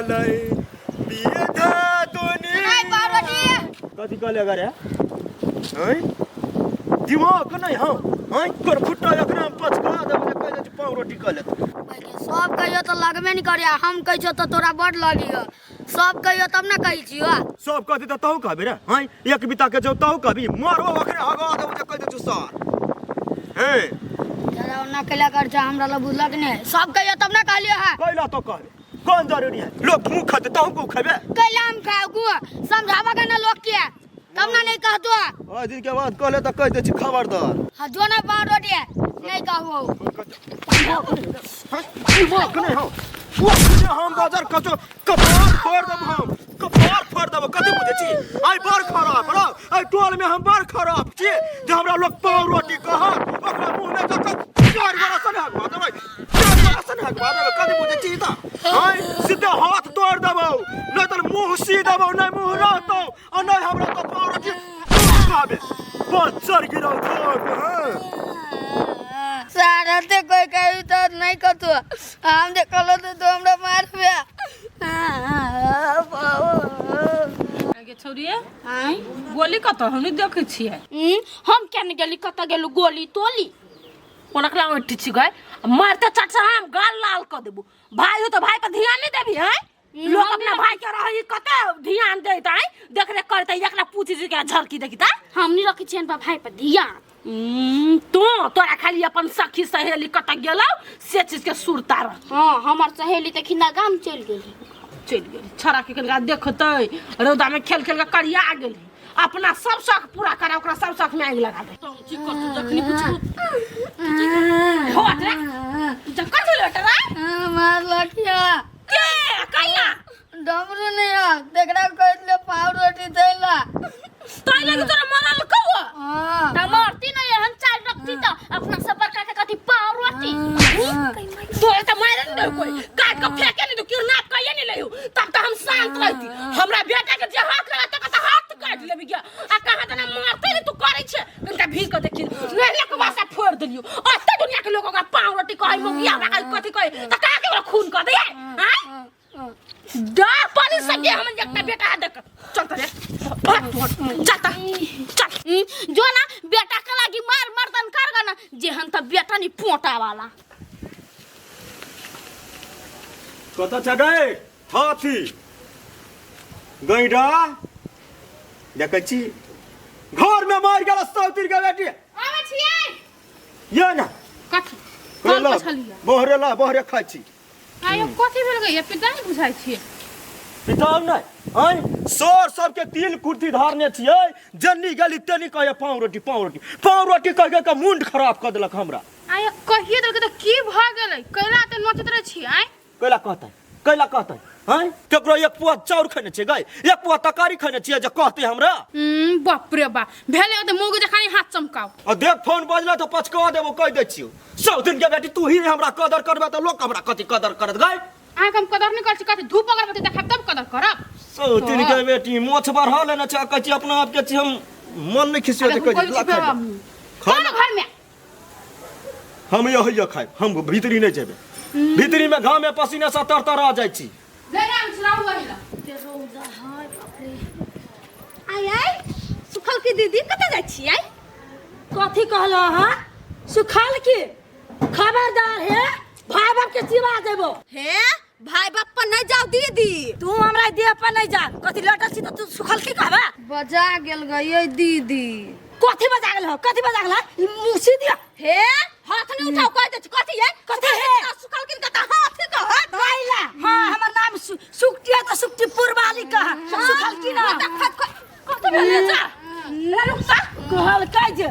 गेलै विधा दुनिया। पार्वती। कथी कहले अगर है हैं दिमाग नहीं हम हैं तोर फुट्टा एकरा हम पचका देबो जे कहि दै छी पाव रोटी कह लेत। सब कहियो तऽ लगबे नहीं करिया, हम कहै छियो तऽ तोरा बड लगियो। सब कहियो तब ना कहै छियो। सब कहती तऽ तहु कहबी रे हैं एक बिता के जो तहु कहबी मारबो ओकरे हगा देबो जे कहि दै छी सर हैं जरा ओना कैला कर जा हमरा लग बुझलक ने। सब कहियो तब ना कहलियो है। कैला तो कहबे कोन जरूरी है लोग मुंह खाते तहु को खेबे। कैला हम खाओ गु समझावा के ना लोग के तब ना नहीं कहतो। ओइ दिन के बाद कहले तऽ कहि दै छी खबरदार। हां जो ना पाव रोटी है नहीं कहबो। दिमाग नहीं हो हम बाजार कचो कपार फोड़ देब हम कपार फोड़ देब। कथी बुझै छी आइ बड़ खराब रौ आइ टोल में हम बड़ खराब छी जे हमरा लोग पाव रोटी कहत ओकरा मुंह में दऽ कऽ चारि गोरा सन हगवा देबै चारि गोरा सन हगवा देबै। कथी बुझै छी तऽ आइ सीधे हाथ तोड़ देबौ नहि तऽ मुंह सी देबौ नहि मुंह रहतौ आ नहि हमरा तऽ पाव रोटी कहबे बच्चर गिरौ छोड़। हाँ सारा ते कोई कही तो नहीं कहतो, हम जे कहलो तो हमरा मारबे। गे छौड़िए आय गोली कतऽ हम नहि देखै छियै। हम केने ने गेली कतऽ गेलू गोली तोली ओकरा ओठि छी गए मारते चट से हम गाल लाल कऽ देबू। भाई हो तो भाई पर ध्यान नहीं देबी हैं लोग अपना भाई के रही कते ध्यान देत हैं देख रेख करते एकरा पूछी जी के झरकी देखी ता हम नहीं रखै छियन भाई पर ध्यान। तू तोरा खाली अपन सखी सहेली कतऽ गेलौ से चीज के सुरता रह। हाँ हमर सहेली तऽ खिन्दा गाम चलि गेली। चलि गेली छड़ा के कनिका देखतै रौदा में खेल खेल के करिया गेली अपना सब शौक पूरा करा ओकरा सब शौक में आगि लगा दे। की करतौ जखनी पूछबो होट रे जखन छलै रे मार लखिया के कैला डमरू नहीं है देखरा कह दिले पाव रोटी देला तै लगी तोरा मरल कहो। हां त मरती नहीं हम चाल रखती त अपना सब बड़का के कथी पाव रोटी। तोरा त मारे नहीं देऊ कोई काट के फेके नहीं दू किडनैप कइए नहीं लेहू तब त हम शांत रहती। हमरा बेटा के जे हाथ लगा तक त हाथ काट लेबी गया आ कहां तना मारते नहीं तू करै छे कनिका भीड़ के देखी नहीं लक वासा फोड़ देलियो। अते दुनिया के लोग ओकरा पाव रोटी कहै मुखिया हमरा कथी कहै त का के ओकरा खून कर दे हैं डर पानी सके हम एकटा बेटा है देख चल त रे जाता चल। जो ना बेटा के लागी मार मर्दन कर गा ना जेहन त बेटा नी पोटा वाला। कतऽ छै गै हाथी गैडा देखै छी घर में मार गेल सौतिर के बेटी। आबै छियै ये ना कथी ला, कौन छलियै बहरे ला बहरे खाइ छी। आयो कथी भेल गई पिता नहीं बुझाइ छियै। पिता नहीं आय सर सबके तिल कुर्ती धारने छियै जन्नी गेली तेनी कहे पाव रोटी पाव रोटी पाव रोटी कह के मुंड खराब कर देलक हमरा। आयो कहिए देलक त की भ गेलै कैला त नोचैत रहै छियै आय कैला कहतै कैला कहतै हैं केकरो एक पुआ चाउर खैने छियै गै एक पुआ तरकारी खैने छियै जे कहतै हमरा। बाप रे बा भेलै ओते मौगी जखनी हाथ चमकाओ। आ देख फोन बजला त पचका देबो कहि दै छियौ। सब दिन के बेटी तू ही हमरा कदर करबे त लोग हमरा कथी कदर करत गै। अहाँ के हम कदर नहीं करै छी कथी धूप अगरबत्ती देखाब तब कदर करब। सब दिन के बेटी मोछ बढ़ा लेने छै कहै छी अपना आप के छी हम मन नहीं खिसियो जे कहै छी ला खाइ ले। खा ना घर में हम यही खाइब हम भीतरी नहीं जेबै भीतरी में घाम में पसीना से तर तर आ जाइ छी। ले राम छुड़ाऊ वही ला। आय आय सुखल की दीदी कतऽ जाइ छियै? कथी कहलो अहाँ सुखल की? खबरदार हे भाई बाप के चिबा देबो। हे भाई बाप पर नहीं जाओ दीदी। तू हमरा देह पर नहीं जा कथी लटल छी त तू सुखल की कहबा? बजा गेल गई दीदी। कथी बजा गेल हो कथी बजा गेल ई मुसी दिया। हे हाथ नहीं उठाओ कह दे कथी है कथी है? सुखल की कथा हाथ कह कैला हां हमर नाम सुक्ति है त सुक्ति पुरवाली कह सुखल की ना कथी भेल जा कहल कै जे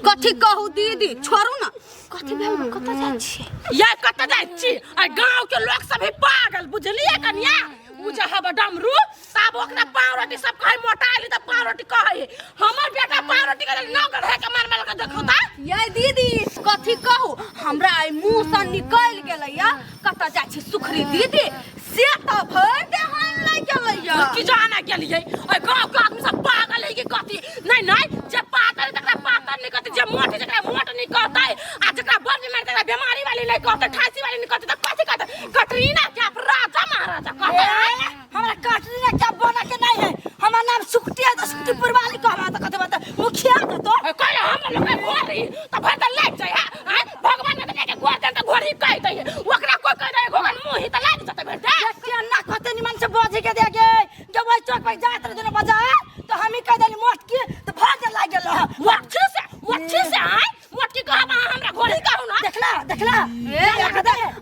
कथी कहू दीदी छोड़ू ना कथी भेल कतऽ जाइ छियै? ये कतऽ जाइ छी आ गांव के लोग सब भी पागल बुझलिए कनिया उ जे हब डमरू तब ओकरा पाव रोटी सब कहै मोटा आइली त पाव रोटी कहै हमर बेटा पाव रोटी के नौ गढ़े के मार मार के देखो ता। ये दीदी कथी कहू हमरा आई मुंह से निकल गेलै या कतऽ जाइ छी सुखरी दीदी से त भरि देहन लागि गेलै या। की जाना गेलियै ओइ गांव के आदमी सब पागल है कि कथी? नहीं नहीं जे पातर है तकरा पातर नहीं कहतै जे मोट है तकरा मोट नहीं कहतै आ जकरा बड़ बीमारी तकरा बीमारी वाली नहीं कहतै ठासी वाली नहीं कहतै त कथी कहतै? कटरीना के आप राजा महाराजा कहतै। कहते हैं हमरा काटनी ना क्या बना के नहीं है। हमार नाम सुकटी है तो सुकटी पुरवाली कहबा त कथि बात मुखिया के तो कहले हम लोग के घोर रही तो भर त लाग जाय हां भगवान ने के घोर दे त घोर ही कह दे ओकरा कोई कह दे घोर मुंह ही त लाग जते बेटा। के ना कते निमन से बजे के दे के जब वही चौक पर जात रहे दोनों बाजार तो हम ही कह देली मोट की तो भाग लाग गेल रह। मोटकी से मोटकी से आय मोटकी कहबा हमरा घोर ही कहू ना। देखला देखला ए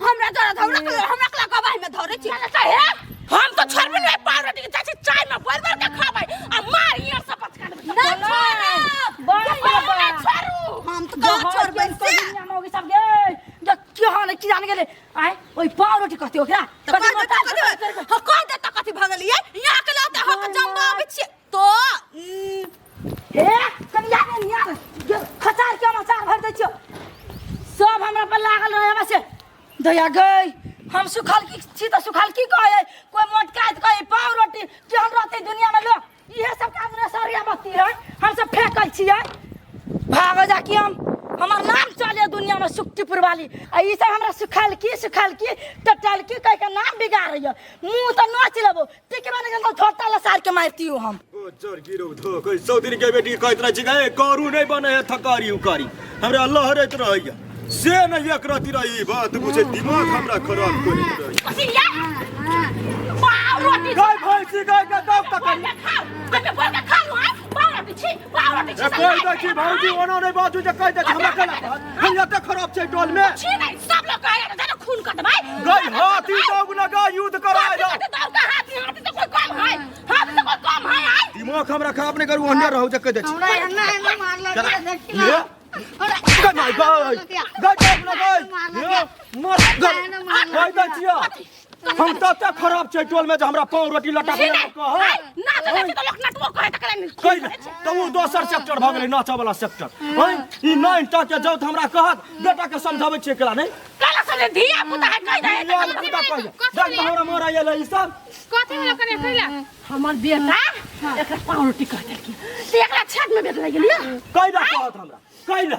हमरा जरा धौरा के हमरा कला गवाही में धरे छी। चल हे हम तो छोड़बे नहीं पावरोटी के चाची चाय में बोल बोल के खाबै आ मार इयर से पचका देबै। ना छोड़ब ना छोड़ू हम तो कहाँ छोड़बै से। दुनिया में होगी सब गे जो की हाल की जान गेले आय ओइ पावरोटी कहती ओकरा तो कह दे त कथी हां कह दे त कथी भगलियै यहाँ के लाते हक जम्बा आबै छियै तो हे कनिया ने निया खचार के अचार भर दै छियो सब हमरा पर लागल रहे बस दया गई हम सुखल की छी त सुखल की कहे कोई मोटकाइत कहे पाव रोटी केहन रहते दुनिया में लोग इहे सब काम रे सरिया बत्ती है हम सब फेंकल छियै भागो जाके हम हमर नाम चले दुनिया में सुक्तिपुर वाली आ ई सब हमरा सुखल की टटल की कह के नाम बिगाड़ैया मुंह त नोच लेबो टिके बने गेल त झोटा लसार के मारतियो हम। गोचर गिरौ धोक सौदिन के बेटी कहैत रहै छी गे करू नहि बनै है थकारी उकारी हमरा लहरैत रहैया से नहि एक रति रही बात बुझे दिमाग हमरा खराब करैत रहैया। पसिया पावरोटी गाय भैंसी गाय के दब तक बोल के खाओ कते बोल के खाओ हां पावरोटी छी पावरोटी छी। कहि दै छी भौजी ओना नहि बाजू जे कहि दै छी हमरा केना कहत हम एते खराब छै टोल में छी नहीं सब लोग कहे रे खून कटबै गाय हाथी दौग लगा युद्ध कराय हाथी दौग का हाथी हाथी तो कोई कम है हाथी तो कोई कम है आई दिमाग हमरा खराब नहि करू ओहने रहू जे कहि दै छी। हमरा एना एना मारलक देखी ये गाय माय गाय गाय दौग लगा ये मर कहि दै छियै हम तते खराब छै टोल में जे हमरा पाव रोटी लटा के कह ना तो तो लोग नटवो कहे तकरा नहीं कहि तऽ ओ दोसर सेक्टर भऽ गेलै नाचऽ वाला सेक्टर हैं ई 9 टा के जाउ तऽ हमरा कहत बेटा के समझाबै छियै केला नहि काला समझे धिया पुता है कहि दे धिया पुता कहि देख हमरा मारा एलै ई सब कथी भेलो कने कैला हमर बेटा एकरा पाव रोटी कह देलखिन से एकरा छेद में बेच लागि गेलियै कैला कहत हमरा कैला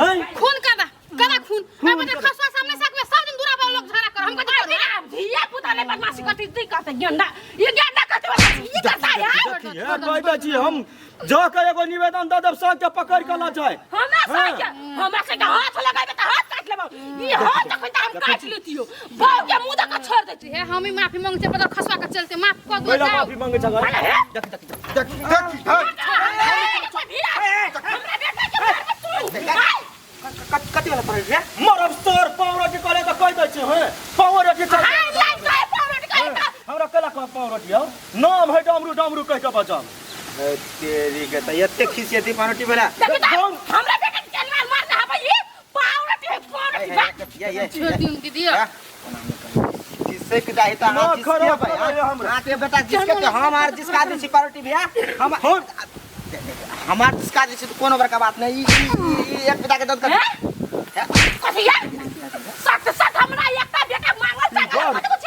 हैं खून कदा कदा खून अब बता खसवा सामने साक में सब दिन दूरा पर लोग झगड़ा कर हम कथी करू धिया पुता नहीं बदमाशी करती दी कहते गेंडा ये गेंडा कहते बदमाशी ये करता है देखिए कहि दै छी हम जा के एगो निवेदन दऽ देब साँझ के पकड़ के लऽ जाय हमरा साथ हमरा से हाथ लगाबे त हाथ काट लेबो ई हाथ तखन त हम काट लेतियो बाऊ के मुंह दक छोड़ देती हे हम ही माफी मांगे छे बदल खसवा के चलते माफ कर दो कैला जाओ। माफी मांगे छ अरे देख देख देख देख हमरा बेटा के मारबे तू कथी वाला पड़ल रे मरब सर पाव रोटी कहले तऽ कहि दै छी हैं पाव रोटी चल हाय लाइ जाय पाव रोटी कहि त हमरा कैला कह पाव रोटी हौ नाम है डमरू डमरू कहि के बजाम तेरी के त एते खिसियती पाव रोटी भेला देखी त हमरा बेटा के केना मारने हबै ई पाव रोटी है पाव रोटी बा ये ये छोड़ दियौ दीदी जिससे कि जाहि त अहाँ दिमाग खराब करैया हमरा। अहाँ के बेटा जिसके के हम आर जिसका दै छी पाव रोटी भैया हम हमार जिसका दै छी त कोनो बड़का बात नहीं ई एक बेटा के दर्द कर कथी यार सट सट हमरा एकटा बेटा मांगल चांगल कथी कुछ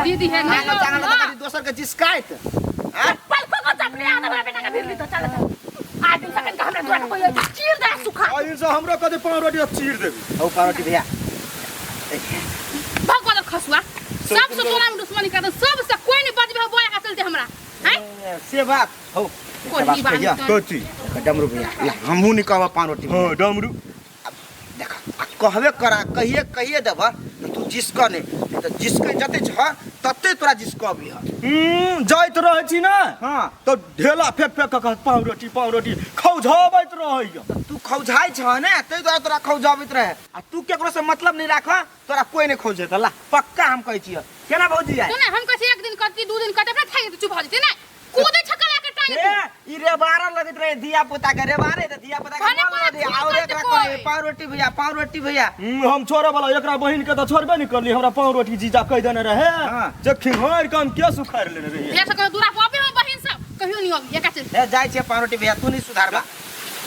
दीदी है नहीं मांगल चांगल त कथी दोसर के जिसकाइत पल को को अपने आ हमरा बेटा के भीड़ ली तो चल चल आज दिन सकन के हमरा दुआर कोई चीर दे सुखा आ से हमरा कदे पाव रोटी चीर देबी हौ पाव रोटी भैया भगवान खसुआ सबसे तोरा में दुश्मनी कर सबसे कोई नहीं बजबे बोया का चलते हमरा हैं से बात हौ कोई बात कथी डमरू भैया हमहूँ नहीं कहब पाव रोटी हां डमरू देख आ कहबे करा कहिए कहिए देब त तू जिसक नहीं त जिसक जते छ तते तोरा जिसक अभी ह जाइत रहै छी ने हां तऽ ढेला फेंक फेंक के कहत पाव रोटी खौझाबैत रहैया तू खौझाइ छ ने तै दुआरे तोरा खौझाबैत रहे आ तू केकरो से मतलब नहीं राख तोरा कोई नहीं खौझेत ला पक्का हम कहै छियै केना भौजी आइ तो ना हम कहै एक दिन करती दू दिन करती अपना थाकि जेतै, चुप भ जेतै ना कूदै छक्का लगा के टांग ए ई रेबारा लगैत रहे धिया पुता के रेबारे त धिया पुता के भने मन कोना दे खून और करतै एकरा कोइ। कहे पाव रोटी भैया पाव रोटी भैया हम छोड़े वाला एकरा बहिन के तऽ छोड़बे नहीं करली हमरा पाव रोटी जीजा कहि देने रहे हाँ। जे खिंघारि के हम के सुखारि लेने रहियै एकरा सब दूरा पर अबे हम बहिन सब कहियो नहीं अबी एकरा चलते ए जाइ छियै पाव रोटी भैया तू नहीं सुधारबा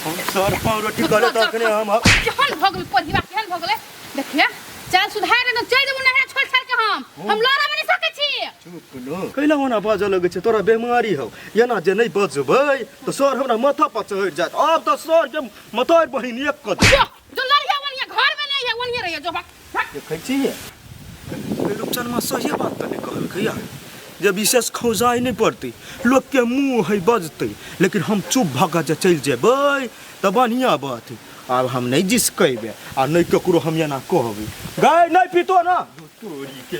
हम सर पाव रोटी कहले तऽ अखने हम केहन भऽ गेल पढ़िबा केहन भऽ गेलै देखिए चल सुधार एकदम चलि जेबो नहरा छोड़ छाड़ के हम लड़ा में नहीं सकै छी चुप न कैला ओना बाजऽ लगै छै तोरा बेमारी हौ एना जे नहि बजबै तऽ सर हमरा माथा पर चढ़ि जायत आब तऽ सर के मतारि बहिन एक कऽ देत जो जो लड़िया वनिया घर में नहीं है वनिया रहिए जो बा देखै छियै रुक लोचनमा सही बात तऽ नहि कहलकै यार जे विशेष खौजाइ नहि पड़तै, लोकके मुँह है बजतै, लेकिन हम चुप भऽ कऽ जे चलि जेबै तऽ बढ़िआँ बात। आब हम नहि जिसकेबै आ नहि ककरो हम एना कहबै। गाय नहि पीतो ना तोरीके।